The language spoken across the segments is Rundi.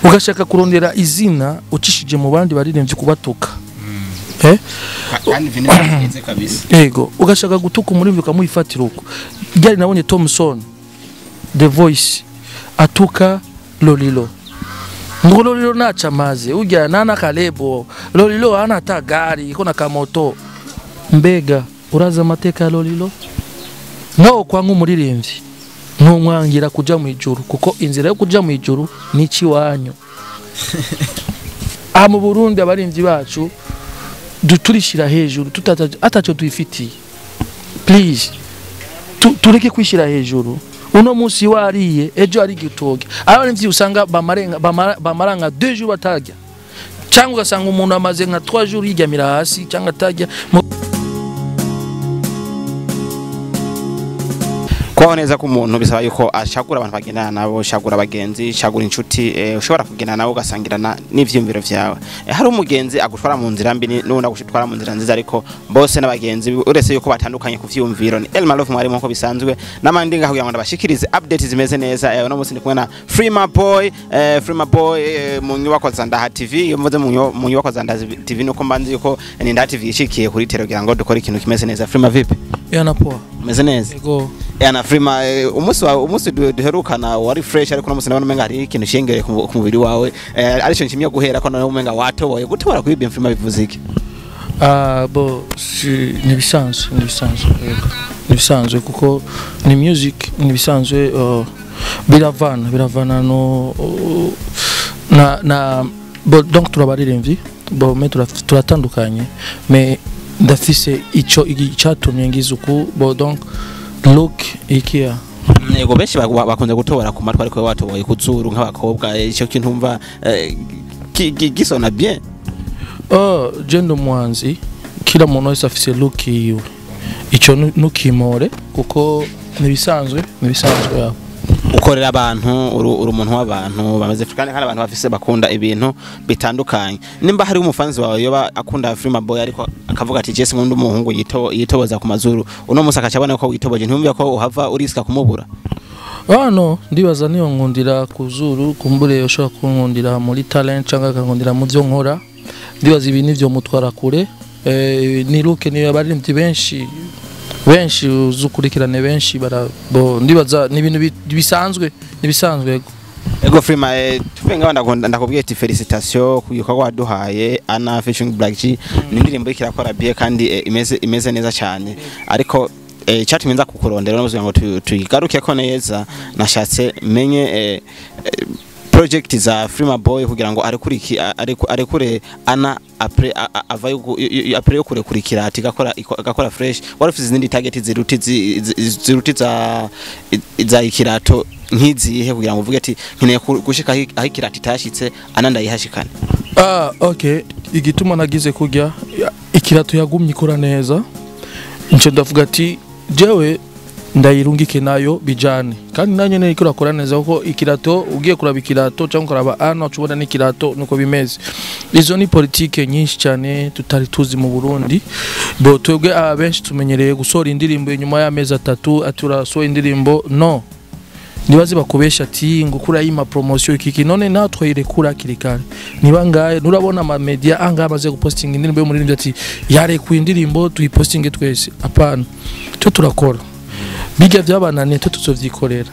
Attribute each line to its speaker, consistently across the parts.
Speaker 1: Ugashaka kurondera izina ucishije mu bandi baririmbyi kubatuka.
Speaker 2: Kandi vinene bigenze kabisa.
Speaker 1: Yego, ugashaka gutuka umuririmbyi ukamuyifatira uko. Byari nabonye Thompson The Voice atuka Lolilo. Ngo Lolilo nacha maze, ujya nana kalebo, Lolilo ana ta gari, iko na kamoto. Mbega uraza amateka ya Lolilo? No kwanga umuririmbyi ntumwangira kuja mu ijuru, kuko inzira yo kuja mu ijuru ni ciwanyu. Aha mu Burundi abarimvyi bacu duturishira hejuru ataco tuyifitiye. Please tureke kwishira hejuru. Uno munsi wariye ejo ari gitoke. Abarimvyi usanga bamaranga 2 jours batarya, cyangwa ugasanga umuntu amaze nka 3 jours yiryamira hasi cyangwa atarya.
Speaker 2: Kubaho neza ku muntu bisaba yuko ashagura abantu bagendana nabo, shagura abagenzi, shagura inshuti, ushobora kugendana nabo ugasangirana n'ivyiyumviro vyawe. Hari umugenzi agutwara mu nzira mbi n'undi agutwara mu nzira nziza, ariko bose n'abagenzi uretse yuko batandukanye ku vyiyumviro. Ni Elma Love mwarimu nko bisanzwe n'amandi ngaho kugira ngo ndabashikirize update zimeze neza. Uno munsi ndi kumwe na Freema Boy, Freema Boy mu nyubako za Ndaha TV. Iyo mvuze mu nyubako za Ndaha TV nuko mbanzi yuko ni Ndaha TV ishikiye kuri tero kugira ngo dukore ikintu kimeze neza. Freema vipi?
Speaker 1: Yana poa.
Speaker 2: Meze neza.
Speaker 1: Yego.
Speaker 2: Yana Freema, umunsi duherukana wari fresh, ariko no munsi nabona umenga hari ikintu shengere ku mubiri wawe, arico nshimye guhera ko nabona umenga watoboye. Gutobora kuri BM Freema bivuze iki?
Speaker 1: Bo ni bisanzwe, ni bisanzwe. Yego. Ni bisanzwe kuko ni music, ni bisanzwe, biravana no na bo, donc turabaririmbyi bo mais turatandukanye, mais ndafise ico icatumye ngize uku bo, donc look ikia.
Speaker 2: Yego, benshi bakunze gutobora ku matwi, ariko watoboye ku zuru nk'abakobwa, ico kintu umva gisona bien.
Speaker 1: Je ndi umuhanzi, kila muntu wese afise look yiwe, ico nukimore kuko nibisanzwe, nibisanzwe yabo.
Speaker 2: Ukorera abantu, uri umuntu w'abantu bameze kandi abantu bafise bakunda ibintu bitandukanye. Nimba hari umufanzi wawe yoba akunda Freema Boy ariko akavuga ati Jesse nkunda umuhungu yitoboza ku mazuru, uno munsi akacabona ko witoboje, ntumvya ko uhava uriska kumubura?
Speaker 1: No, ndibaza niyo nkundira ku zuru, kumbure ushobora kunkundira muri talent cyangwa akankundira mu byo nkora. Ndibaza ibi nivyo mutwara kure. Ni look niyo abaririmbyi benshi benshi uzukurikirane benshi bo, ndibaza ni ibintu bisanzwe, ni bisanzwe.
Speaker 2: Ego Freema, tuvenga ndakubwiye ati felicitation ku gikorwa waduhaye Ana featuring Black G. Ni indirimbo ikirakora bien kandi imeze neza cyane, ariko cyatumye nza kukurondera no kugira ngo tuyigaruke ko neza. Nashatse menye project za Freema Boy kugira ngo arekure Ana après après yo kurekurikira ati gakora fresh. Wari ufite izindi target ziruti za ikirato nkizihe kugira ngo uvuge ati nkeneye gushika aho ikirato itashitse Ana ndayihashikane?
Speaker 1: Okay, igituma nagize kurya ikirato yagumye ikora neza, nce ndavuga ati jewe ndayirungike nayo bijane, kandi nanyo ne ikora kora neza, kuko ikirato ugiye kuraba ikirato cyangwa kuraba Ana ucubona n'ikirato nuko bimeze. Izo ni politike nyinshi cyane tutari tuzi mu Burundi. Bo twebwe abenshi tumenyereye gusohora indirimbo inyuma y'amezi 3, aturasohora indirimbo no nibaze bakubesha ati ngo kura yima promotion ikiki, none natwe irekura kirikare niba ngaye nurabona ama media anga amaze guposting indirimbo yo muri ati yarekuye indirimbo tuyipostinge twese. Apana, cyo turakora bijya byabananiye twe tuzovyikorera.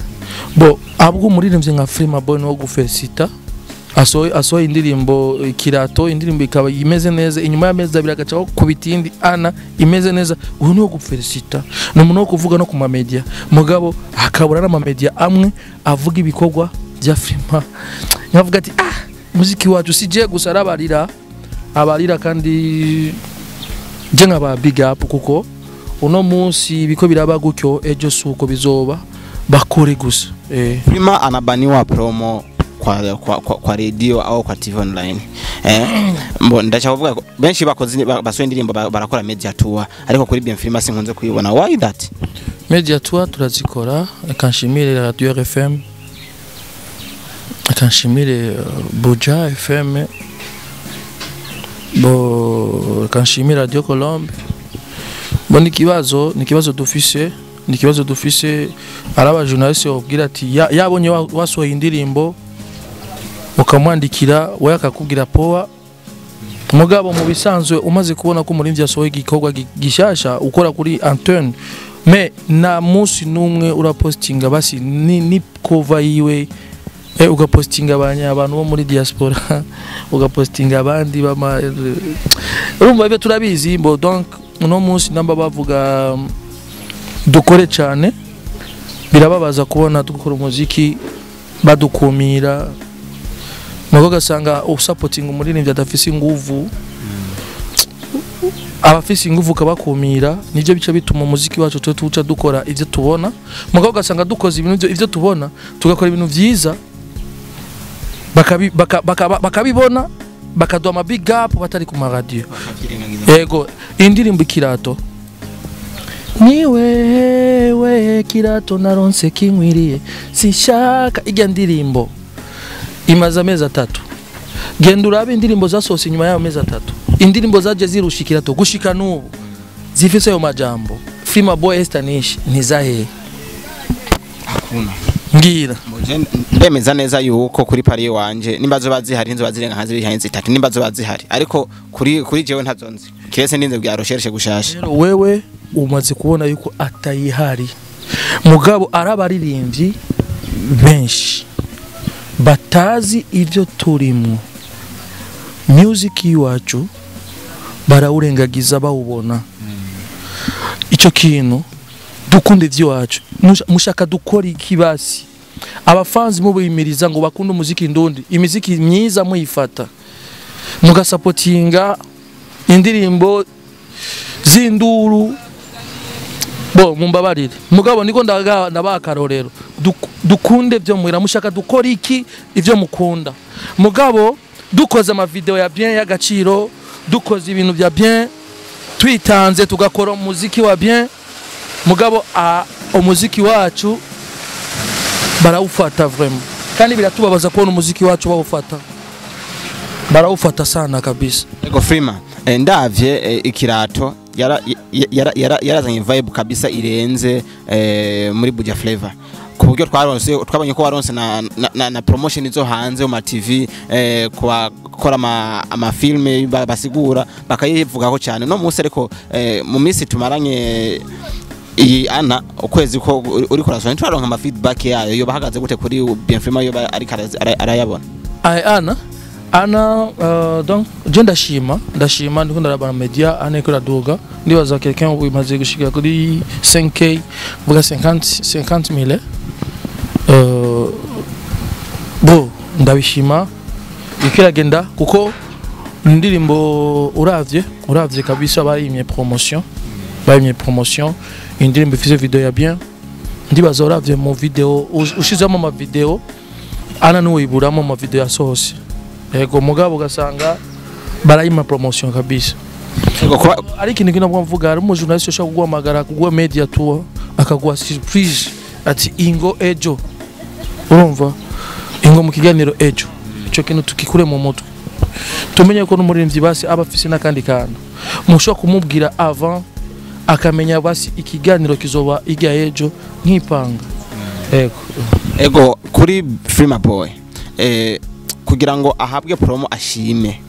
Speaker 1: Bo abwo umuririmbyi nka Freema Boy no gufelicita asohoye indirimbo ikirato, indirimbo ikaba imeze neza, inyuma y'amezi 2 agacaho ku bitindi Ana imeze neza, uyu ni wo gufelicita. Ni umuntu wo kuvuga no ku ma media, mugabo akabura n'ama media amwe avuga ibikorwa bya Freema. Nkavuga ati muziki wacu si je gusa arabarira abarira, kandi je nkaba big up kuko uno munsi biko biraba gutyo, ejo suko bizoba, bakore gusa.
Speaker 2: Freema anabaniwa promo kwa radio au kwa TV online. Ndacha kuvuga benshi bakoze basoye indirimbo barakora media tour, ariko kuri BM Freema sinkunze kuyibona. Why that?
Speaker 1: Media tour turazikora, kanshimire Radio RFM, kanshimire Buja FM, bo kanshimire Radio Colombe. Bo nikibazo dufise, nikibazo dufise araba journaliste obwira ati yabonye wasohoye indirimbo Ukamwandikira we akakubwira poa. Mugabo mu bisanzwe umaze kubona ko umuririmbyi yasohoye igikorwa gishasha ukora kuri Antoine, me na munsi numwe urapostinga basi ni cover yiwe, ugapostinga abantu bo muri diaspora, ugapostinga abandi bama, urumva ibyo turabizi. Bo donc uno munsi namba bavuga dukore cyane, birababaza kubona dukora umuziki badukumira, nako gasanga usupporting umuririmbyi adafise inguvu, abafise inguvu kabakumira, nivyo bice bituma umuziki wacu twe tuca dukora ivyo tubona. Mugabo gasanga dukoze ibintu ivyo tubona, tugakora ibintu vyiza bakabibona, bakaduha ama big up batari ku maradiyo. Yego, indirimbo Ikirato, ni wewe kirato naronse kinkwiriye sishaka, ijya ndirimbo imaze amezi 3. Genda urabe indirimbo zasohotse inyuma y'ayo mezi 3, indirimbo zaje zirusha Ikirato gushika n'ubu zifise ayo majambo. Freema Boy Estanish ntizahe
Speaker 2: Hakuna.
Speaker 1: Ngira
Speaker 2: ndemeza neza yuko kuri pari wanje nimba zo bazihari inzo bazirenga hanze bihanze 3 nimba zo bazihari, ariko kuri jewe ntazonzi kirese ndinze bya recherche gushasha.
Speaker 1: Rero wewe umaze kubona yuko atayihari, mugabo arabaririmbyi benshi batazi ivyo turimo, music yiwacu barawurengagiza bawubona. Ico kintu dukunde ivyiwacu, mushaka dukora iki basi? Abafanzi mubimiriza ngo bakunde umuziki ndundi, imiziki myiza muyifata mugasapotinga indirimbo zinduru. Bo mumbabarire mugabo niko ndabaha akarorero, dukunde byo muhira, mushaka dukora iki ivyo mukunda. Mugabo dukoze ama video ya bien y'agaciro, dukoze ibintu bya bien, twitanze tugakora umuziki wa bien, mugabo umuziki wacu barawufata vraiment. Kandi biratubabaza kubona umuziki wacu bawufata, barawufata sana kabisa.
Speaker 2: Ego Freema, ndavye Ikirato yarazanye vibe kabisa irenze muri Buja Flavor, ku buryo twaronse twabonye ko waronse na promotion zo hanze mu TV, kwa gukora ama filme basigura bakayivugaho cyane no munsi. Ariko mu minsi tumaranye iyi ana ukwezi ko uri kurasona twaronka ama feedback yayo, yo bahagaze gute kuri Bien Freema, yo ariko arayabona?
Speaker 1: Ai ana donc je ndashima ndiko ndarabana media ana iko raduga, ndibaza quelqu'un umaze gushika kuri 5k vuga 50 mille. Bo ndabishima ikiragenda kuko indirimbo uravye kabisa bayimye promotion, indirimbo ifise video ya bien, ndibaza uravye mu video ushizamo ama video ana nuwiburamo mu video yasohose. Yego mugabo ugasanga barayima promotion kabisa. Ariko ikintu nabwo mvuga, ari umu journaliste ushaka kuguhamagara kuguha media tour akaguha surprise ati ingo ejo, urumva ingo mu kiganiro ejo. Ico kintu tukikure mu mutwe, tumenye ko n'umuririmbyi basi aba afise n'akandi kantu mushobora kumubwira avant akamenya basi ikiganiro kizoba ijya ejo nkipanga. Ego
Speaker 2: ego kuri Freema Boy, kugira ngo ahabwe promo ashime,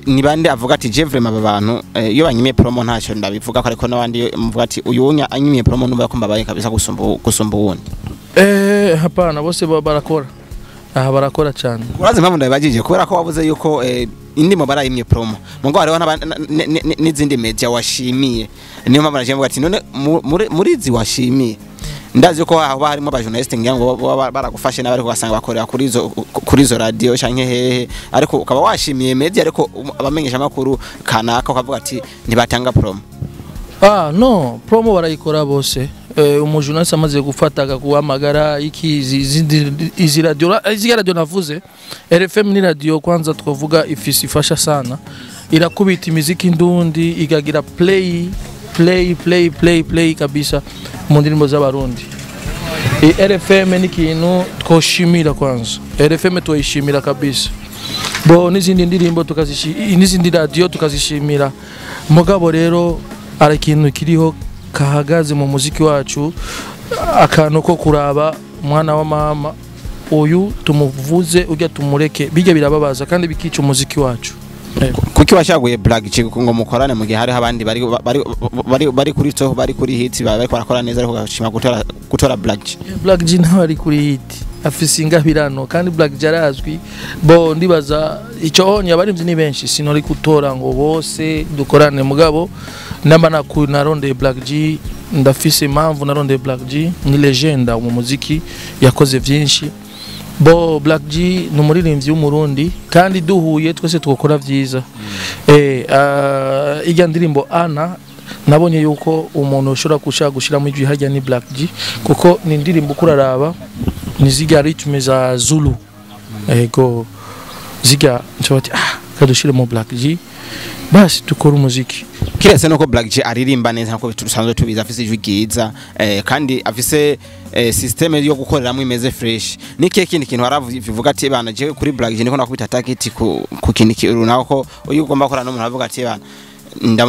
Speaker 2: ni bande avuga ati je vraiment aba bantu iyo banyimiye promo ntacyo ndabivuga ko, ariko nabandi muvuga ati uyu anyimiye promo numva ko mbabaye kabisa gusumba uwundi.
Speaker 1: Hapana, bose barakora aha, barakora cyane.
Speaker 2: Urazi impamvu ndabibajije? Kubera ko wavuze yuko indimo barayimye promo, mugo hariho n'izindi media washimiye, niyo mpamvu naje mvuga ati none muri izi washimiye ndazi ko haba harimo aba journaliste ngira ngo baragufashe n'abari kugasanga bakorera kuri izo radio canke hehe, ariko ukaba washimiye media ariko abamenyesha makuru kanaka ukavuga ati ntibatanga promo.
Speaker 1: No, promo barayikora bose. Umujournaliste amaze gufata akaguhamagara iki izi radio, izi radio navuze RFM ni radio kwanza twavuga ifisi ifasha sana, irakubita imiziki ndundi igagira play play play play play kabisa mu ndirimbo z'abarundi. RFM ni kintu twoshimira kwanza, RFM twishimira kabisa. Bo n'izindi ndirimbo tukazishimira, n'izindi radio tukazishimira. Mugabo rero ari ikintu kiriho kahagaze mu muziki wacu, akantu ko kuraba umwana wa mama Uyu tumuvuze, ujya tumureke, bijya birababaza kandi bikica umuziki wacu.
Speaker 2: Kuki washaguye Black G ngo mukorane mu gihe hariho abandi bari kuri top, bari kuri hit, bari barakora neza, ariko gashima gutora Black G?
Speaker 1: Black G nawe ari kuri hit, afise ingabirano, kandi Black G arazwi. Bo ndibaza ico onye abarimvyi ni benshi, sinori gutora ngo bose dukorane, mugabo namba narondeye Black G ndafise impamvu. Narondeye Black G ni legenda mu muziki, yakoze vyinshi. Bo Black G ni umuririmbyi w'Umurundi, kandi duhuye twese twokora vyiza. Ijya ndirimbo Ana, nabonye yuko umuntu ushobora gushaka gushiramo ijwi hajya ni Black G, kuko ni indirimbo kuraraba ni ziga rythme za Zulu. Ego ziga nshobora kadushiremo Black G, basi tukora umuziki.
Speaker 2: Kiretse nuko Black G aririmba neza nkuko dusanzwe tubizi, afise ijwi ryiza, kandi afise systeme yo gukoreramo imeze fresh, nikihe kindi kintu waravuga ati bana, je kuri Black G niko nakubita target ku kintu runaka, ko uyu ugomba gukorana n'umuntu avuga ati bana,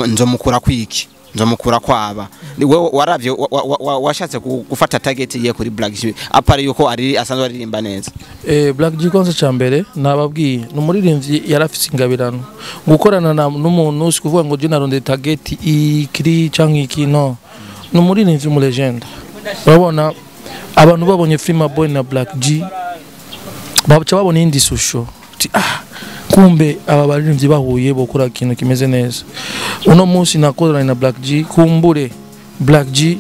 Speaker 2: nzomukura kwiki, nzomukura kwaba? Wewe waravye washatse gufata target ye kuri Black G, apari yuko ari asanzwe aririmba neza?
Speaker 1: Black G, kwanza cambere nababwiye ni umuririmbyi, yarafise ingabirano. Gukorana n'umuntu si kuvuga ngo je naronde target ikiri canke iki, no, ni umuririmbyi mu legend. Urabona abantu babonye Frima Boy na Black G, baca babona indi shusho, ati kumbe aba baririmbyi bahuye bokora ikintu kimeze neza. Uno munsi nakorana na Black G, kumbure Black G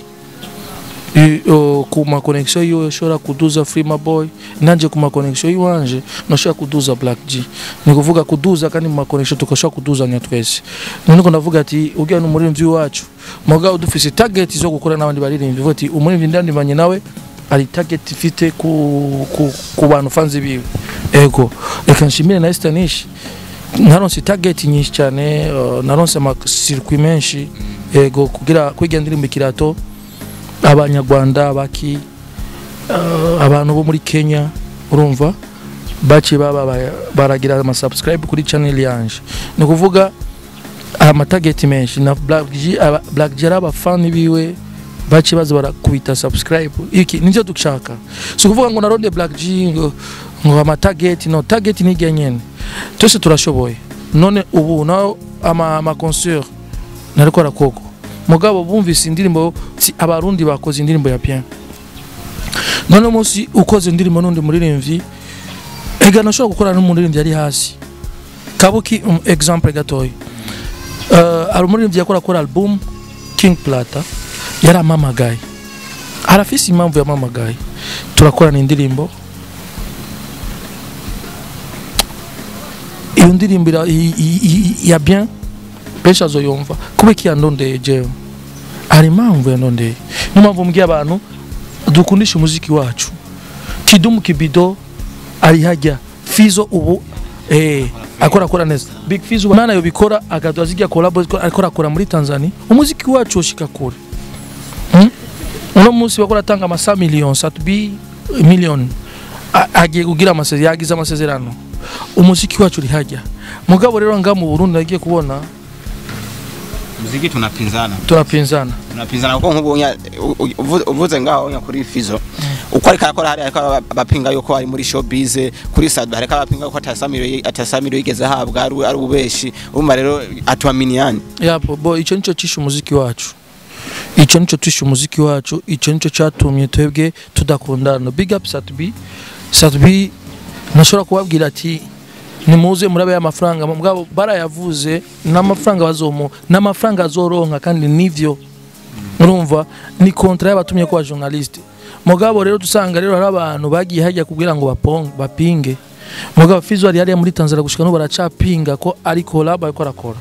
Speaker 1: ku ma connection yiwe ushobora kuduza Frima Boy, nanje ku ma connection yiwanje nashobora kuduza Black G. Ni kuvuga kuduza, kandi mu ma connection tukashobora kuduzanya twese. None ko ndavuga ati ugiye n'umuririmbyi wacu, mugabo dufise target zo gukora n'abandi baririmbyi, uvuga ati umuririmbyi ndandimanye nawe ari target ifite ku bantu fans biwe. Ego reka nshimire na Estanish, naronse target nyinshi cyane, naronse ama circuit menshi. Ego kugira kwiga ndirimbo ikirato, Abanyarwanda baki, abantu bo muri Kenya, urumva baci baba baragira ama subscribe kuri channel yanje. Ni kuvuga ama target menshi na Black G, Black G abafani biwe baci baza barakubita subscribe. Iki nivyo dushaka, si kuvuga ngo naronde Black G ngo ama target, no, target ni nyene, twese turashoboye. None ubu naho ama concert nariko arakoko, mugabo bumvise indirimbo si Abarundi bakoze indirimbo ya bien. None umunsi ukoze indirimbo n'undi muririmbyi, ega nashobora gukora n'umuririmbyi ari hasi. Kabuki, example gatoyi, ari umuririmbyi yakora kora album, King Plata yaramamagaye, arafise impamvu yamamagaye, turakorana indirimbo. Iyo ndirimbo ya bien benshi azoyumva. Kuba iki yandondeye jewe? Hari impamvu yandondeye. Niyo mpamvu mbwiye abantu dukundisha umuziki wacu. Kidumu Kibido ari hajya, Fizo ubu akora neza, Big Fizo mana yobikora akaduha zijya collab, ariko akora muri Tanzania. Umuziki wacu ushika kure. Uno munsi bakora atanga ama 100 millions, Sat-B million agiye kugira amasezerano, yagize amasezerano. Umuziki wacu uri hajya, mugabo rero nga mu Burundi nagiye kubona
Speaker 2: muziki tunapinzana
Speaker 1: tunapinzana
Speaker 2: kuko nkubu uvuze ngaho nya kuri Fizo uko ariko arakora, hari ariko abapinga yuko ari muri showbiz, kuri Sado hariko abapinga yuko atasamiro yigeze ahabwa, ari ububeshi. Urumva rero atuaminiani
Speaker 1: yapo. Bo ico nico cisha umuziki wacu, ico nico cisha umuziki wacu, ico nico catumye twebwe tudakundana. Big up Sat-B. Sat-B nashobora kubabwira ati nimuze murabe y'amafaranga, mugabo barayavuze n'amafaranga bazomu n'amafaranga azoronka, kandi nivyo urumva ni contrat y'abatumye kwa journaliste. Mugabo rero dusanga rero hari abantu bagiye hajya kubwira ngo bapinge, mugabo Fizo ari hariya muri Tanzania gushika no baracapinga ko ari collab ariko arakora.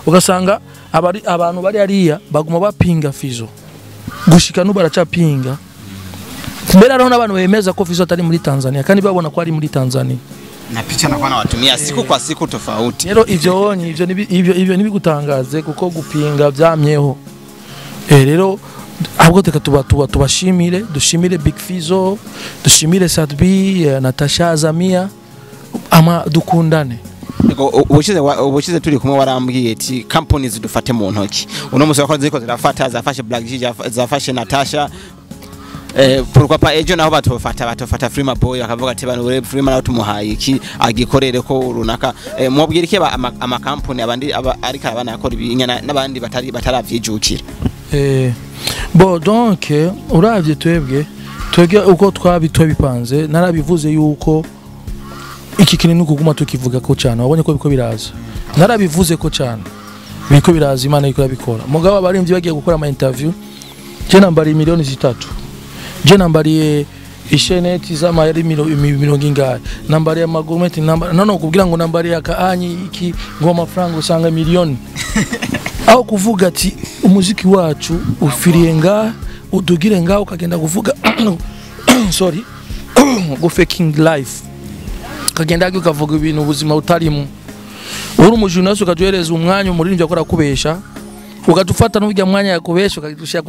Speaker 1: Ugasanga abantu bari hariya baguma bapinga Fizo gushika no baracapinga. Mbere hariho n'abantu bemeza ko Fizo atari muri Tanzania kandi babona ko ari muri Tanzania,
Speaker 2: na picha nakuwa nawatumia siku kwa siku tofauti.
Speaker 1: Rero ivyo onye ivyo nibigutangaze kuko gupinga vyamyeho. Rero ahubwo teka tubashimire, dushimire Big Fizo, dushimire Sat-B, Natasha Azamia, ama dukundane.
Speaker 2: Ubushize turi kumwe warambwiye ati companies dufate mu ntoki. Uno musi wakoze ziko zirafata, zafashe Black G, zafashe Natasha. Pourquoi pas ejo naho batofata Freema Boy bakavuga ati bano Freema naho tumuhaye iki agikorere ko runaka. Mwabwira iki amakampuni abandi ariko abana yakora ibinyana n'abandi batari bataravyijukira?
Speaker 1: Bon, donc uravye twebwe uko twabipanze, narabivuze yuko iki kintu ni kuguma tukivuga ko cyane, wabonye ko biko biraza, narabivuze ko cyane biko biraza, Imana iko irabikora. Mugabo abarimvyi bagiye gukora ama interview, je nambariye 3 miliyoni, je nambariye isheneti z'amayeri mirongo ingahe, nambariye amagometi, none kubwira ngo nambariye akaanyi iki ngo amafaranga usanga miliyoni, aho kuvuga ati umuziki wacu ufiriye nga udugire nga, ukagenda kuvuga, sorry, go faking life, ukagenda ukavuga ibintu ubuzima utarimo, uri umujournaliste ukaduhereza umwanya umuririmbyi akora kubesha, ukatufata n'urya mwanya yakubesha ukadushira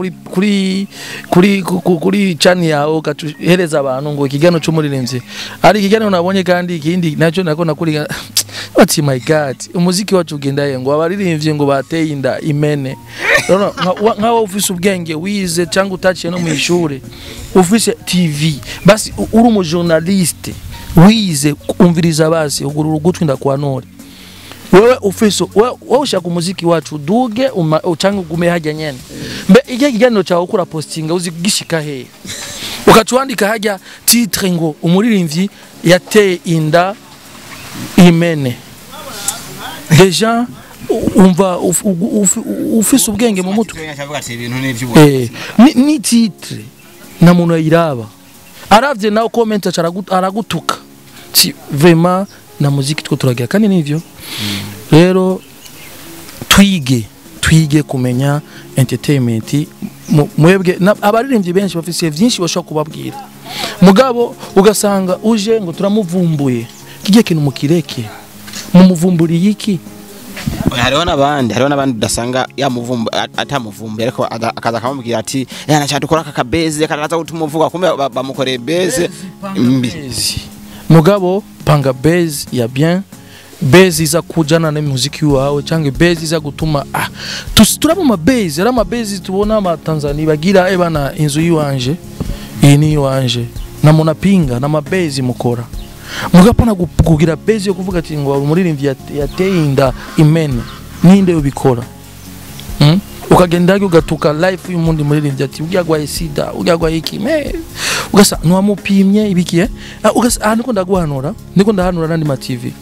Speaker 1: kuri channel yawe, ukatuhereza abantu ngo ikiganiro cy'umuririmbyi ari ikiganiro nabonye. Kandi ikindi nacyo nako nakuri ati my God, umuziki wacu ugenda ye ngo abaririmbyi ngo bateye inda imene. Nka ufise ubwenge wize cyangwa utaciye no mu ishuri, ufise TV basi, uri umujournaliste wize, umviriza basi, ugurura ugutwi ndakwanure. Wewe ufise wewe ushaka umuziki wacu uduge cyangwa ugume hajya nyene? Mbe igihe kiganiro cyawe ukura postinga uzi gishika he, ukacuandika hajya titre ngo umuririmbyi yateye inda imene, déjà umva ufise ubwenge mu mutwe. Ni titre na muntu ayiraba, aravye nawe comment aragutuka si vraiment na muziki two turagira. Kandi nivyo rero, twige kumenya entertainment. Mwebwe abaririmbyi benshi bafise vyinshi bashobora kubabwira, mugabo ugasanga uje ngo turamuvumbuye, kijye kintu mukireke, mumuvumburiye iki?
Speaker 2: Hariho n'abandi udasanga yamuvumbu atamuvumbuye, ariko akaza akamubwira ati yana cyane dukora aka kabeze karaza gutumuvuga, kumbe bamukoreye beze mbi.
Speaker 1: Mugabo panga base ya bien, base iza kujana na muziki wawe, cyangwa base iza gutuma turaba ama base, ari ama base tubona ama Tanzania bagira bana inzu yiwanje, iyi ni iwanje na munapinga na mabase mukora, mugapana kugira base yo kuvuga ati ngo umuririmbyi yateye inda imene, ninde ubikora? Ukagenda ugatuka life y'umundi muririmbyi ati ujya gwaye sida, ujya gwaye iki, me ugasa ntiwamupimye ibiki, eh? Ugasa niko ndaguhanura, niko ndahanura nandi ma TV,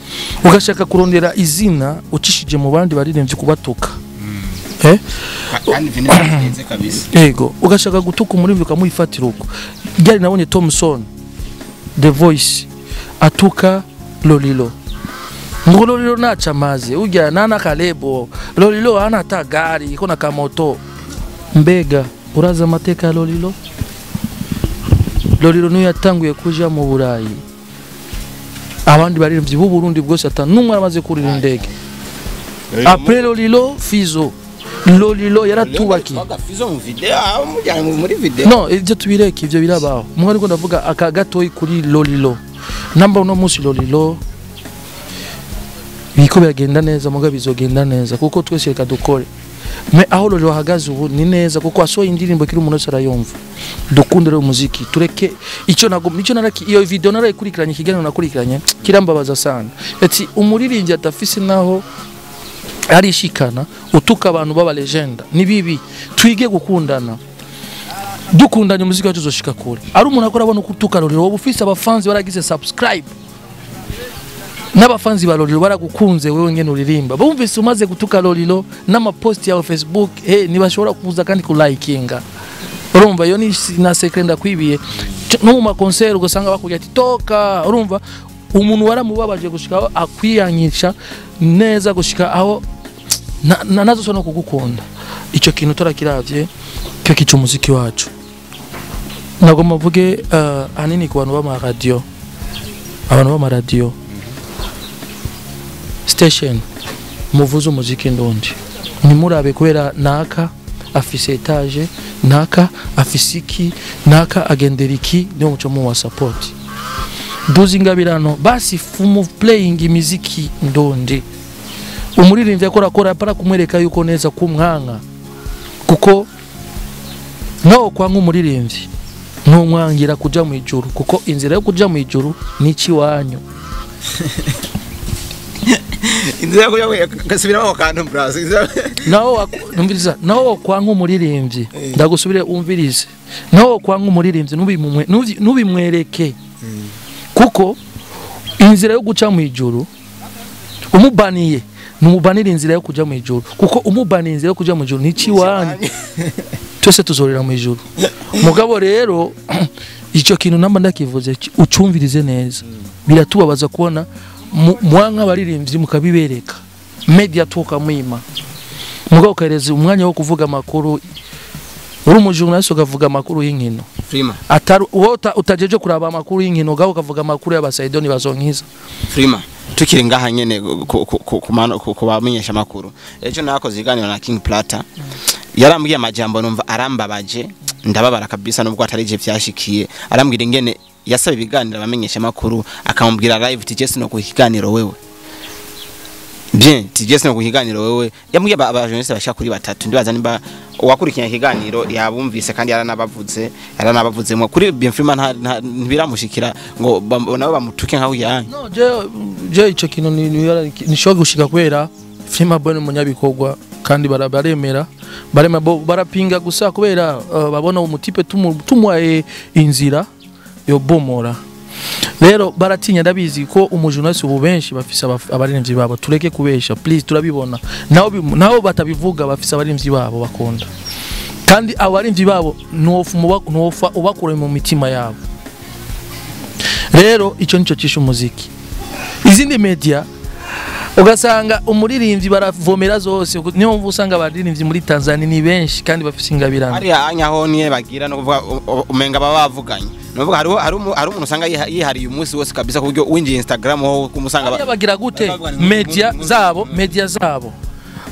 Speaker 1: ugashaka kurondera izina ucishije mu bandi baririmbyi kubatuka, eh?
Speaker 2: Kandi ibintu birenze kabisa.
Speaker 1: Yego, ugashaka gutuka umuririmbyi ukamuyifatira uko ryari. Nabonye Thomson The Voice atuka Lolilo ngo Lolilo naca amazi, ujya nana kalebo, Lolilo hana hata gari, iko na kamoto. Mbega uraza amateka ya Lolilo? Lolilo niyo yatanguye kuja mu Burayi, abandi baririmbyi b'u Burundi bwose ata numwe aramaze kurira indege après Lolilo. Fizo, Lolilo yaratubakiye.
Speaker 2: Fizo mu video, amujyana muri video.
Speaker 1: No, ibyo tubireke, ibyo birabaho. Mwe ariko ndavuga aka gatoyi kuri Lolilo. Namba uno munsi Lolilo biko biragenda neza, muga bizogenda neza kuko twese reka dukore. Me aho Lolilo ahagaze ubu ni neza kuko asohoye indirimbo kiri umuntu wese arayumva. Dukunde rero umuziki, tureke icyo nago icyo naraki. Iyo video narayikurikiranye, ikiganiro nakurikiranye kirambabaza sana. Ati umuririmbyi atafise naho arishikana utuka abantu baba legenda ni bibi. Twige gukundana, dukundanye umuziki wacu uzoshika kure. Ari umuntu akora abona uko utuka Lolilo, wowe ufise abafanzi baragize subscribe n'abafanzi ba Lolilo baragukunze, wewe ngene uririmba, bumvise umaze gutuka Lolilo n'amapost yawe Facebook, ntibashobora kuza kandi kulikinga. Urumva iyo ni na secret ndakwibiye. No mu maconcert ugasanga bakubwira ati toka. Urumva umuntu waramubabaje gushika aho akwiyanyisha neza, gushika aho nazo no kugukunda. Icyo kintu turakiravye cyo kica umuziki wacu. Nagomba mvuge ahanini ku bantu b'amaradiyo, abantu b'amaradiyo station, muvuze umuziki ndundi, ntimurabe kubera naka afise etage, naka afise iki, naka agendera iki, niyo muco mu wa support duzi ingabirano basi fumu playing imiziki ndundi. Umuririmbyi akora akora para kumwereka yuko neza kumwanka, kuko nawo kwanga umuririmbyi. Ntumwangira kuja mu ijuru, kuko inzira yo kuja mu ijuru ni ciwanyu.
Speaker 2: Inzira yo gasubira aho kantu bras.
Speaker 1: Naho numviriza, naho kwanka umuririmbyi, ndagusubire umvirize. Naho kwanka umuririmbyi nubimwereke. Kuko inzira yo guca mu ijuru umubaniye, numubanira inzira yo kuja mu ijuru, kuko umubaniye inzira yo kuja mu ijuru ni ciwanyu. Twese tuzorera mu ijuru. Mugabo rero icyo kintu namba ndakivuze ucumvirize neza. Biratubabaza kubona mwanka abaririmbyi mukabibereka media tuka mwima, mugabo ukahereza umwanya wo kuvuga amakuru. Uri umujournaliste ukavuga amakuru y'inkino
Speaker 2: Frima,
Speaker 1: atari wowe utajeje kuraba amakuru y'inkino, gaho ukavuga amakuru y'abasaidoni bazonkiza
Speaker 2: Frima. Tukiri ngaha nyene ku bamenyesha amakuru, ejo nakoze iganiro na King Plata, yarambwiye amajambo numva arambabaje, ndababara kabisa, nubwo atari je vyashikiye. Arambwira ingene yasaba ibiganiro abamenyesha amakuru, akamubwira live ati Jesse no kuhiganiro wewe bien, Jesse no kuhiganiro wewe. Yambwiye aba journaliste bashaka kuri batatu, ndibaza nimba uwakurikiranye ikiganiro yabumvise, kandi yaranabavuzemo kuri bien Frima ntibiramushikira ngo nabo bamutuke nkaho yanyu.
Speaker 1: No, je ico kintu ni gushika kwera Frima bone munyabikorwa, kandi baremera barapinga gusa kubera babona umutipe tumwaye inzira yo bomora. Rero baratinya, ndabizi ko umujournaliste ubu benshi bafise abaririmbyi babo, tureke kubesha please, turabibona. Naho batabivuga bafise abaririmbyi babo bakunda, kandi abaririmbyi babo ntufa ubakure mu mitima yabo. Rero ico nico cisha umuziki. Izindi media ugasanga umuririmbyi baravomera zose, niyo mvu usanga abaririmbyi muri Tanzania ni benshi kandi bafise ingabirano.
Speaker 2: Hariya anyaho niye bagira no kuvuga umenga baba bavuganye. Nuvuga hari umuntu usanga yihariye umunsi wose kabisa, kuburyo winjiye Instagram ho kumusanga
Speaker 1: bagira gute media zabo.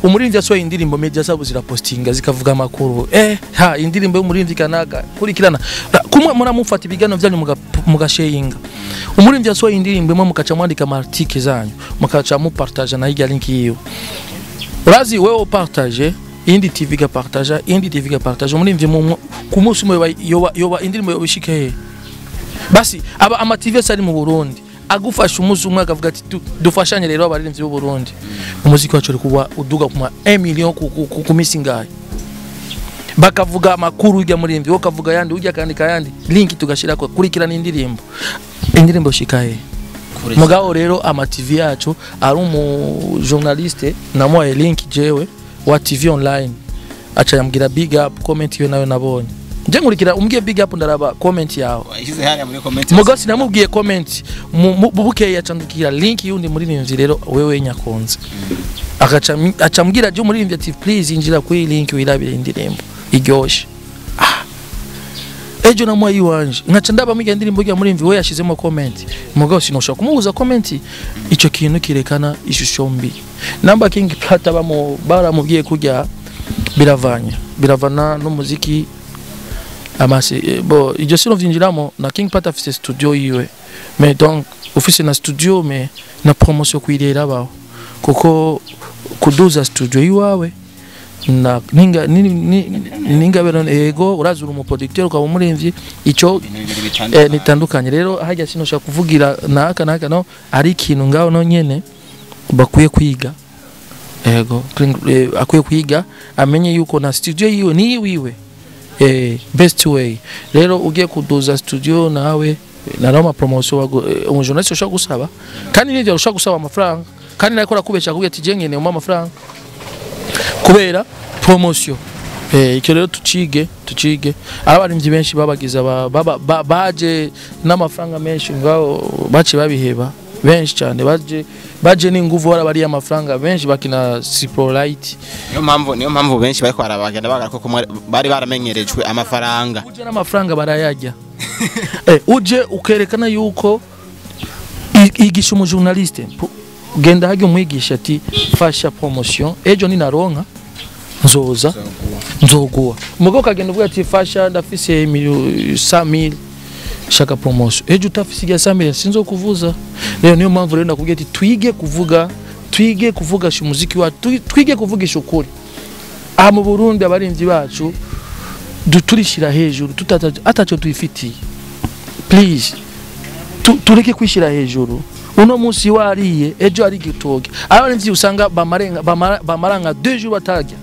Speaker 1: Umuririmbyi asohoye indirimbo, media zabo zirapostinga zikavuga amakuru, ha indirimbo y'umuririmbyi kanaga kurikirana kumwe muramufata ibiganiro byanyu mugasheyinga. Umuririmbyi asohoye indirimbo imwe mukaca mwandika ama article zanyu, mukaca mu partage na hirya link yiyo. Urazi wewe partage, indi TV ga partage, indi TV ga partage, umuririmbyi ku munsi umwe yoba indirimbo yobishike he. Basi aba ama TV ari mu Burundi agufasha umunsi umwe akavuga ati dufashanye rero abaririmbyi b'u Burundi, umuziki wacu uri kuba uduga kuma 1 million ku misi ngaye. Bakavuga amakuru ujya muririmbyi, ukavuga yandi, ujya kandika yandi, link tugashira ko kurikirana indirimbo. Indirimbo shikaye. Mugabo rero ama TV yacu ari umu journaliste namuhaye link jewe wa TV online, aca yambwira big up, comment yo nayo nabonye. Nje nkurikira umbwiye big up ndaraba comment yawe.
Speaker 2: Ishize hariya muri comment.
Speaker 1: Mugabo sinamubwiye comment, bukeye acandukira link yundi muririmbyi rero wewe nyakonze. Akaca ambwira je umuririmbyi ati please injira kuri link wirabire indirimbo iryoshe. Ejo namuhaye iwanje nkaca ndaba mwiga indirimbo rya muririmbyi we yashizemo comment. Mugabo sinoshaka kumubuza comment, ico kintu kirekana ishusho mbi. Namba King Plata baramubwiye kurya biravana n'umuziki amase bo iryo sino vyinjiramo na King Plata afise studio yiwe, mais donc office na studio mais na promotion kwirera baho, kuko kuduza studio yiwawe na ninga ninga bero ego urazura umu producteur ukaba umuremvyi ico nitandukanye. Rero hajya sino shaka kuvugira naka naka no ari ikintu ngaho no nyene bakwiye kwiga, ego akwiye kwiga amenye yuko na studio yiwe ni yiwe best way. Rero ugiye kuduza studio nawe naroma promotion umu journaliste ushaka gusaba, kandi nivyo ushaka gusaba amafaranga, kandi nakora kubesha kugira ati je ngene umpa amafaranga kubera promotion. Icyo rero tucige abarimvyi benshi babagiza baje n'amafaranga menshi ngaho bace babiheba benshi cyane, baje n'inguvu barabari amafaranga benshi bakina Ciprolite.
Speaker 2: Niyo mpamvu benshi bariko barabagenda bagara ko bari baramenyerejwe amafaranga,
Speaker 1: uje n'amafaranga barayajya. Uje ukerekana yuko igisha umu journaliste genda hajye umwigisha ati fasha promotion ejo ni naronka nzoza nzoguwa. Mugabo kagenda uvuga ati fasha ndafise 100,000 shaka promotion ejo utafise ya 100,000 sinzokuvuza. Rero niyo mpamvu rero ndakubwiye ati twige kuvuga, twige kuvuga umuziki wa twige kuvugisha ukuri. Aha mu Burundi abarimvyi bacu Turishira hejuru ataco tuyifitiye. Please, tureke kwishira hejuru. Uno munsi wariye, ejo ari gitoke. Abarinzi usanga bamarenga bamaranga 2 jours batarya.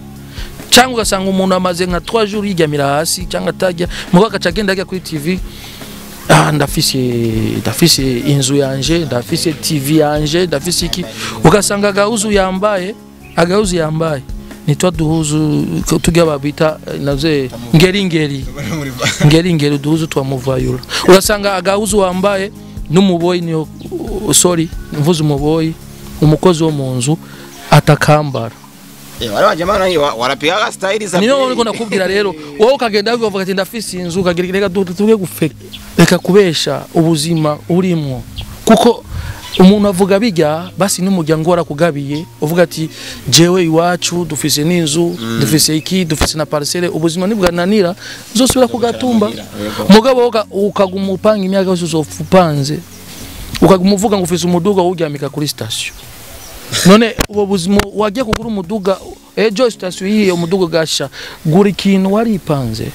Speaker 1: Cyangwa ugasanga umuntu amaze nka 3 jours yigamira hasi cyangwa atarya, mugo agaca agenda ajya kuri TV. Ah, ndafise inzu yanje, ndafise TV yanje, ndafise iki. Ugasanga agahuzu yambaye nitwa duhuzu tujya babita naze ngeri ngeri duhuzu twamuvayura. Ugasanga agahuzu wambaye n'umuboyi niyo, sorry mvuze umuboyi, umukozi wo mu nzu atakambara.
Speaker 2: Wale wajamaa wanapigaga style za
Speaker 1: niyo niko nakubwira rero, wowe ukagenda ukavuga ati ndafise inzu, ukagira reka tuge gufeka, reka kubesha ubuzima urimo. Kuko umuntu avuga bijya basi n'umuryango warakugabiye, uvuga ati jewe iwacu dufise n'inzu, dufise iki, dufise na parcelle, ubuzima nibwananira nzosubira kugatumba. Mugabo ukaguma upanga imyaka yose uzofupanze, ukaguma uvuga ngo ufise umuduga uryamika kuri station. None ubo buzima wagiye kugura umuduga ejo station yiye umuduga gasha, gura ikintu waripanze.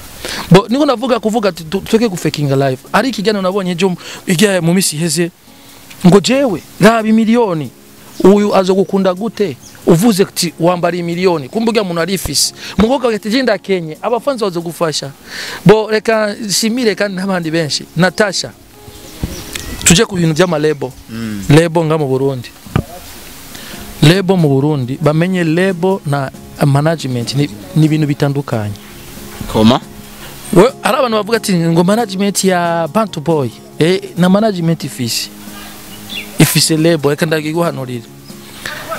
Speaker 1: Bo niko navuga kuvuga ati tuke gufekinga live. Ari ikijyana nabonye ejo ijya mu misi iheze ngo jewe raba miliyoni uyu azogukunda gute uvuze ati wambara miliyoni, kumbe umuntu arifise mugoka ati jinda kenye abafanzi bazogufasha. Bo reka shimire kandi n'abandi benshi. Natasha, tuje ku bintu by'amalebo. Lebo nga mu Burundi, lebo mu Burundi bamenye lebo na management ni ibintu bitandukanye.
Speaker 2: Koma
Speaker 1: we ari abantu bavuga ati ngo management ya Bantu Boy na management ifise lebo. Reka ndagiguhanurira,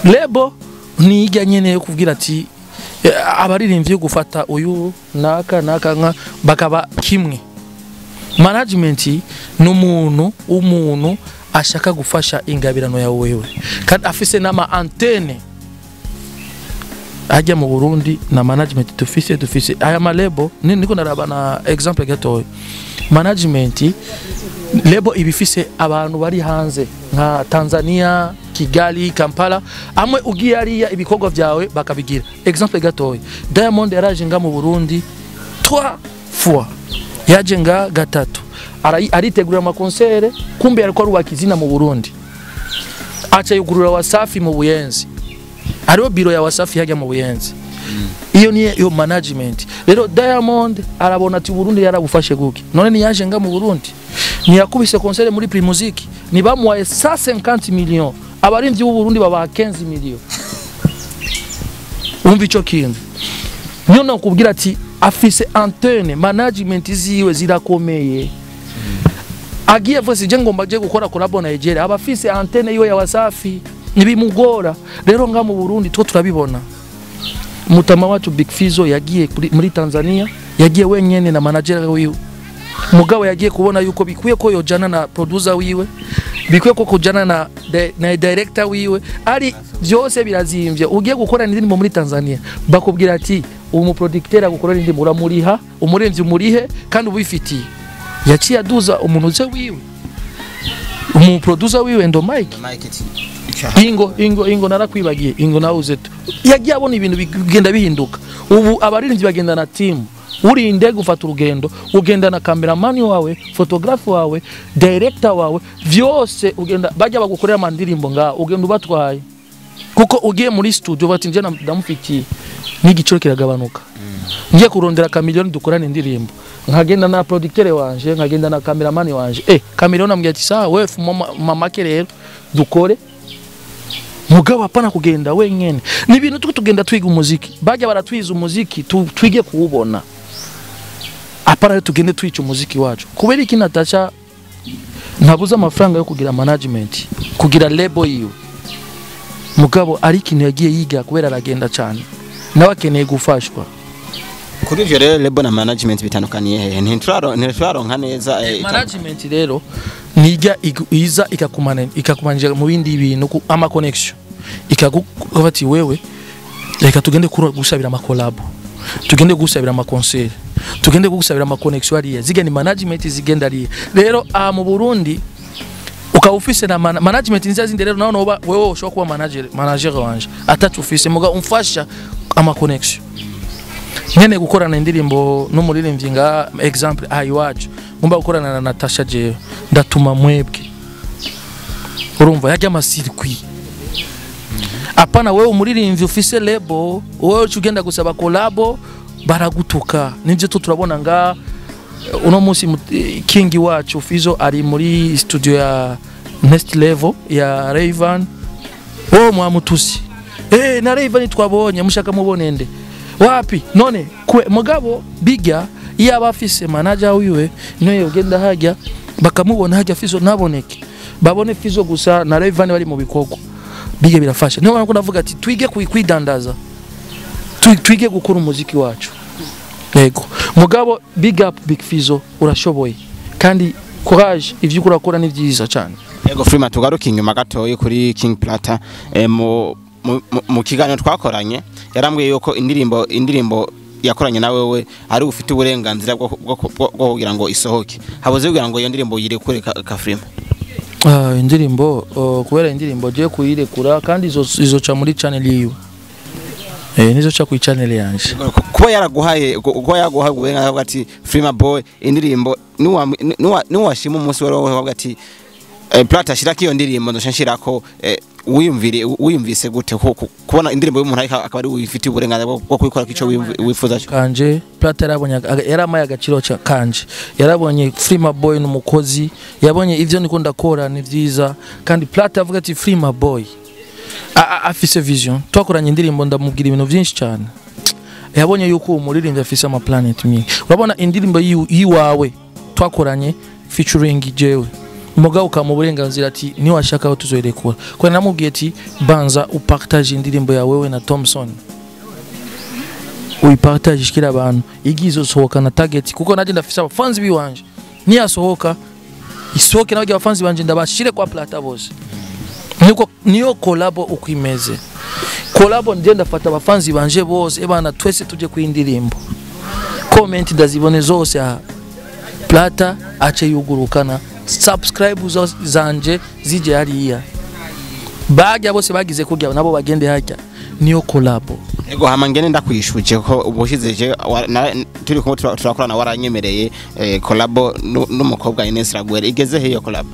Speaker 1: lebo ni ijya nyene yo kuvugira ati abaririmbyi gufata uyu naka naka nka bakaba kimwe. Management ni umuntu ashaka gufasha ingabirano ya wewe, kandi afise nama antenne ajya mu Burundi na management dufise aya malebo. Niko naraba na example gatoya. Management lebo ibifise abantu bari hanze nka Tanzania, Kigali, Kampala, amwe ugiye ariya ibikorwa byawe bakabigira. Example gatoya, Diamond yaraje nga mu Burundi 3 fois, yaje nga gatatu, aritegura amakonsere, kumbe yariko arubaka izina mu Burundi, aca yugurura Wasafi mu Buyenzi, hariho biro ya Wasafi hajya mu Buyenzi. Iyo ni yo management. Rero Diamond arabona ati Burundi yarabufashe guke, none niyaje nga mu Burundi niyakubise konsere muri Primusic, nibamuhaye 150 millions, abarimvyi b'u Burundi babaha 15 millions. Umva ico kintu niyo nakubwira ati afise antenne, management ziwe zirakomeye. Agiye vuze je ngomba je gukora collab na Nigeria, abafise antenne yiwe ya Wasafi nibimugora. Rero nga mu Burundi two turabibona. Mutama wacu Big Fizzo yagiye muri Tanzania, yagiye wenyene na manager wiwe. Mugabo yagiye kubona yuko bikwiye ko yojana na producer wiwe, bikwiye ko kujana na director wiwe, ari byose birazimvye. Ugiye gukora indirimbo muri Tanzania bakubwira ati umu producteur agukora indirimbo uramuriha, umuremvyi umurihe kandi ubifitiye. Yaciye aduza umuntu uze wiwe, umu producer wiwe ndo Mike. Ingo narakwibagiye, ingo nawuze tu. Yagiye abona ibintu bigenda bihinduka. Ubu abaririmbyi bagenda na team. Urinde gufata urugendo, ugenda na cameraman wawe, photographe wawe, director wawe, vyose ugenda bajya bagukorera amandirimbo nga ugenda ubatwaye. Kuko ugiye muri studio bati nje ndamufitiye n'igiciro kiragabanuka. Ngiye kurondera kamilioni dukorana indirimbo, nkagenda na producteur wanje, nkagenda na cameraman wanje. Kamilioni ambwiye ati sawa wewe mama rero dukore. Mugabo hapana kugenda wenyene. Ni ibintu tuko tugenda twiga umuziki. Bajya baratwiza umuziki twige kuwubona. Apana tugende twica umuziki wacu. Kubera iki Natasha ntabuza amafaranga yo kugira management, kugira label yiwe. Mugabo ari ikintu yagiye yiga kubera aragenda cyane. Nawe akeneye gufashwa.
Speaker 2: Kuri ivyo rero label na management bitandukaniye hehe? Ntituraronka neza
Speaker 1: management rero nijya iza ikakumanije mu bindi bintu ama connection. Ikagufati wewe reka tugende gusabira ama collab, tugende gusabira ama concert, tugende gusabira ama connection ariya zigenda management zigenda ariya. Rero mu Burundi ukaba ufise na management nziza zindi rero naho noba wewe ushobora kuba manager wanje atacu ufise muga umfasha ama connection. Nyene gukorana indirimbo n'umuririmbyi nga example ayiwacu ngomba gukorana na Natasha jewe ndatuma mwebwe. Urumva yajya amasirikwi. Apana wewe umuririmbyi ufise label wewe ugenda gusaba collabo baragutuka. Nivyo tu turabona nga uno munsi King wacu Fizo ari muri studio ya Next Level ya Rayvan. Oh mwamutusi. Na Rayvan twabonye mushaka mubone nde. Wapi none kwe mugabo bijya iyo abafise manager wiwe niyo yogenda hajya bakamubona hajya Fizo naboneke. Babone Fizo gusa na Rayvan bari mu bikoko. Bijya birafasha. Niyo mpamvu ndavuga ati twige kwidandaza. Twige gukora umuziki wacu. Yego. Mugabo big up Big Fizo urashoboye. Kandi courage ivyo urakora ni vyiza cyane.
Speaker 2: Yego Freema tugaruka inyuma gatoyi kuri King Plata mu kiganiro twakoranye yarambwiye yuko indirimbo yakoranye na wewe ari ufite uburenganzira bwo kugira ngo isohoke. Habuze kugira ngo iyo ndirimbo yirekure ka Freema.
Speaker 1: Indirimbo kubera indirimbo je kuyirekura kandi izoca muri channel yiwe. Nizo cha ku channel yanje.
Speaker 2: Kuba yaraguhaye uburenganzira ati Freema Boy indirimbo nuwashima umunsi wari ati Plata shirako iyo ndirimbo ndosha nshirako wiyumvise gute kubona indirimbo y'umuntu ariko akaba ari wifite uburenganzira bwo kuyikora kico wifuza
Speaker 1: kanje. Plata yarabonye yaramaye agaciro kanje, yarabonye Freema Boy n'umukozi, yabonye ivyo niko ndakora ni vyiza kandi Plata avuga ati Freema Boy afise vision. Twakoranye indirimbo ndamubwira ibintu byinshi cyane, yabonye yuko umuririmbyi afise ama planet mingi. Urabona indirimbo yiwawe twakoranye featuring jewe mugabo ukamu burenganzira ati ni washaka aho tuzoyirekura. Kwa namubwiye ati banza upartage indirimbo yawe wewe na Thompson, uyipartage shikira abantu igizo sohoka na target, kuko naje ndafise abafanzi biwanje niyasohoka isohoke nabagiye abafanzi banje ndabashire kwa Plata bose. Niko niyo collabo ukwimeze. Collabo nje ndafata abafanzi banje bose ebana twese tuje kuindirimbo. Comment ndazibone zose aha. Plata ace yugurukana subscribe zanje zije hariya. Bajya bose bagize kurya nabo bagende hajya. Niyo collabo.
Speaker 2: Ego hama ngene ndakwishuje ko ubushizeje turi kumwe turakorana waranyemereye collabo n'umukobwa Ines Raguel igeze heyo collabo.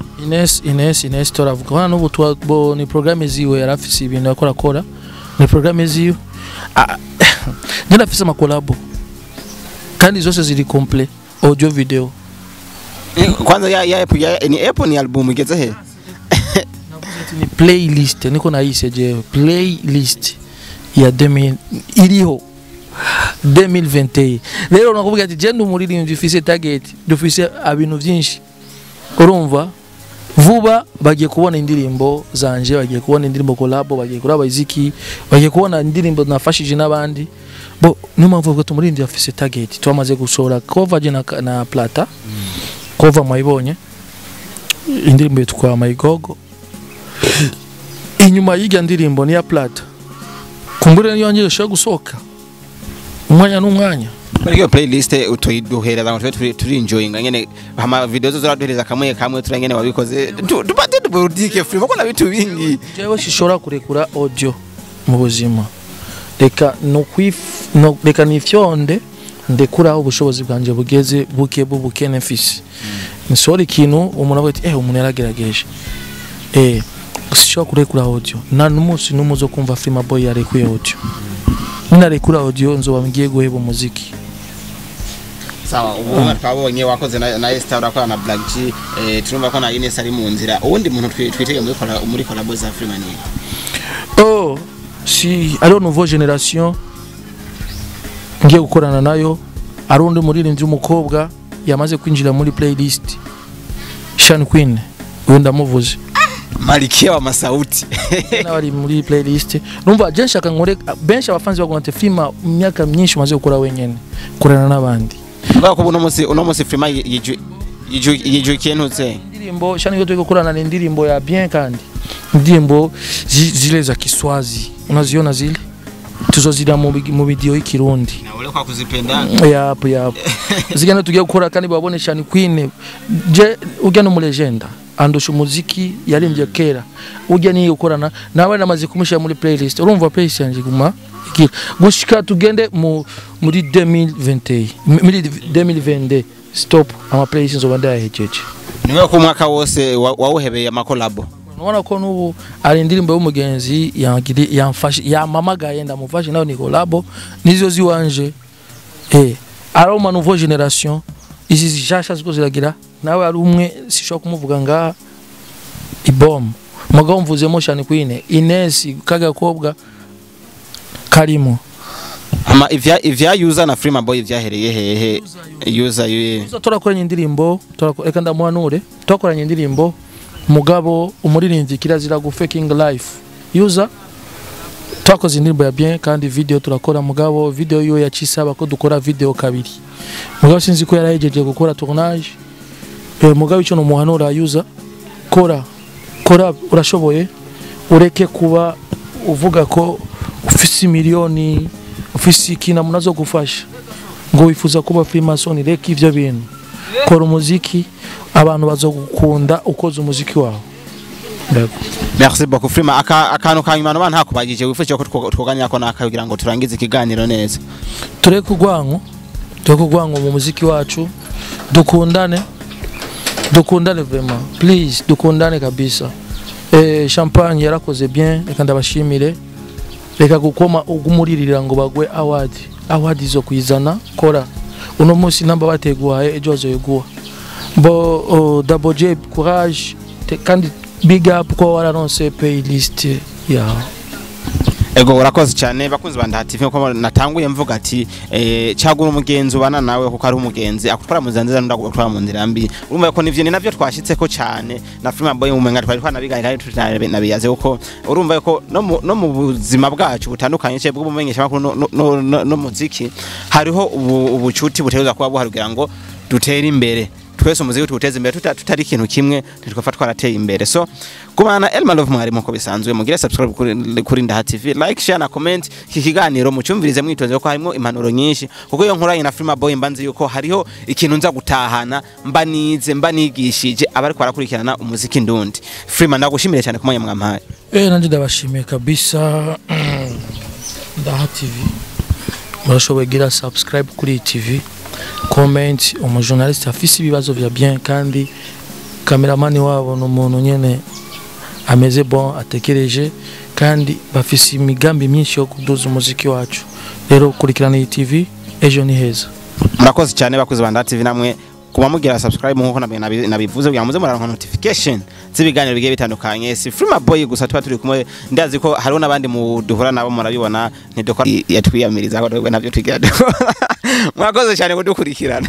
Speaker 1: Ines turavuga n'ubu bo ni programme ziwe yarafise ibintu yakora kora ni programme ziwe. Ndafise ama collabo kandi zose ziri complete audio video.
Speaker 2: Kwanza ya ni app ni album igeze he?
Speaker 1: Ni playlist niko nayise je playlist ya 2000 iriho 2021. Rero nakubwira ati je ndumuririmbyi ufise target dufise abintu byinshi. Urumva vuba bagiye kubona indirimbo zanje, bagiye kubona indirimbo collabo, bagiye kuraba iziki, bagiye kubona indirimbo nafashije n'abandi. Bo niyo mpamvu ko tumuririmbyi afise target. Twamaze gusohora cover je na Plata. Cover mwayibonye indirimbo yitwa Mayigogo. Inyuma y'irya ndirimbo ni ya Plata. Kumbure niyo ngiye shoye gusohoka umwanya n'umwanya.
Speaker 2: Muri iyo playlist utoyiduhereza ngo tube turi enjoying nyene hama video zo zaraduhereza kamwe kamwe turangene wabikoze tupate tuburudike free bako na bitu bingi.
Speaker 1: Jewe shishora kurekura audio mu buzima. Reka no reka nifyonde ndekuraho ubushobozi bwanje bugeze buke bubukene mfise. Nsora ikintu umuntu avuga ati umuntu yaragerageje. Sishobora kurekura audio. Na numunsi numuzo kumva Freema Boy yarekuye audio. Ninarekura audio nzoba ngiye guheba umuziki.
Speaker 2: Sawa, ubu twabonye wakoze na Esther urakora na Black G, turumva ko na Ines ari mu nzira. Uwundi muntu twitege muri collabo za Freema ni?
Speaker 1: Oh, si ari nouveau generation ngiye gukorana nayo, ari undi muririmbyi w'umukobwa yamaze kwinjira muri playlist Shan Queen, uyu ndamuvuze.
Speaker 2: Malikia wa masauti.
Speaker 1: Nabari muri playlist. Numva je nshaka nkore benshi abafanzi bagomba Freema imyaka myinshi umaze gukora wenyene korana n'abandi.
Speaker 2: Ngaho ko uno munsi Freema yijukiye ntutse.
Speaker 1: Indirimbo shani yo gukorana ni indirimbo ya bien kandi. Indirimbo zile za Kiswazi. Unaziona zile? Tuzozira mu video y'ikirundi.
Speaker 2: Na wale kwa kuzipenda.
Speaker 1: Yapo. Zigana tugiye gukora kandi babone Shani Queen. Je ujya no mu legenda. Andusha umuziki yaririmbye kera. Ujya ni gukorana nawe namaze kumushyira muri playlist. Urumva playlist yanjye guma igira gushika tugende muri 2021, muri 2022 stop, ama playlist nzoba ndayahejeje.
Speaker 2: Niwe ko umwaka wose wawuhebeye amakolabo.
Speaker 1: Ubona ko n'ubu ari indirimbo y'umugenzi yangiri yamfashe, yamamagaye, ndamufashe, nawe ni collabo nizo ziwanje. Ari uma nouveau génération izi zishasha ziko ziragira, nawe ari umwe sishobora kumuvuga ngaha ibom mugabo mvuzemo Shani Queen Ines kagakobwa karimo.
Speaker 2: Ama ivya user na Freema Boy vyahereye hehe? User yuye.
Speaker 1: User turakoranye indirimbo, reka ndamuhanure, turakoranye indirimbo mugabo umuririmbyi kirazira gu faking life. User twakoze indirimbo ya bien kandi video turakora, mugabo video yo yacisaba ko dukora video kabiri, mugabo sinzi ko yarahejeje gukora tournage. Mugabo ico no muhanura user, kora kora, urashoboye, ureke kuba uvuga ko ufise miliyoni, ufise ikina munazo gufasha ngo wifuza kuba Freemason. Reka ivyo bintu, kora umuziki, abantu bazogukunda ukoze umuziki wawe. Yego.
Speaker 2: Merci beaucoup Freema. Akantu kanyuma no ntakubagije wifuje ko twoganira ko naka kugira ngo turangize ikiganiro neza.
Speaker 1: Tureke urwango, tureke urwango mu muziki wacu, dukundane, dukundane vraiment, please, dukundane kabisa. Champagne yarakoze bien, reka ndabashimire. Reka gukoma ugumuririra ngo bagwe award, award izo kwizana, kora uno munsi namba bateguhaye ejo bazoyiguha. Bo Double J, courage, kandi big up ko wararonse playlist yawe.
Speaker 2: Ego, urakoze cyane. Bakunzi ba Ndaha TV, nkuko natanguye mvuga ati cagura umugenzi ubana nawe, kuko ari umugenzi akutwara mu nzira nziza n'undi akutwara mu nzira mbi. Urumva ko nivyo ni navyo twashitseko cyane na Freema Boy, mu menga twari twanabiganira kandi tutanabiyaze, kuko urumva ko no mu buzima bwacu butandukanye cye bw'ubumenyesha makuru no muziki hariho ubucuti butegerezwa kuba buhari kugira ngo dutere imbere twese, umuziki tuwuteze imbere. Tutari ikintu kimwe ntitwapfa twarateye imbere. So kumana Elma Love mwari muko bisanzwe, mugire subscribe kuri Ndaha TV, like, share na comment. Iki kiganiro mucyumvirize mwitonze ko harimo impanuro nyinshi, kuko iyo nkoranye na Freema Boy mbanzi yuko hariho ikintu nza gutahana, mba nize, mba nigishije abariko barakurikirana umuziki ndundi. Freema, ndagushimire cyane kumanya mwampaye.
Speaker 1: Nanje ndabashimiye kabisa. Ndaha TV, murashoboye gira subscribe kuri iyi TV, comment. Umujournaliste afise ibibazo vya bien kandi cameraman wabo ni umuntu nyene ameze bon, atekereje, kandi bafise imigambi myinshi yo kuduza umuziki wacu. Rero kurikirana iyi TV, ejo ni heza.
Speaker 2: Murakoze cyane bakuzi ba Ndaha TV, namwe kuba mugira subscribe nkuko nabivuze kugira ngo muze muraronka notification z'ibiganiro bigiye bitandukanye. Si Freema Boy gusa tuba turi kumwe, ndazi ko hariho n'abandi mu duhura nabo, murabibona ntidukora yatwiyamiriza ko nabyo twigira dukora. Mwakoze cyane kudukurikirana.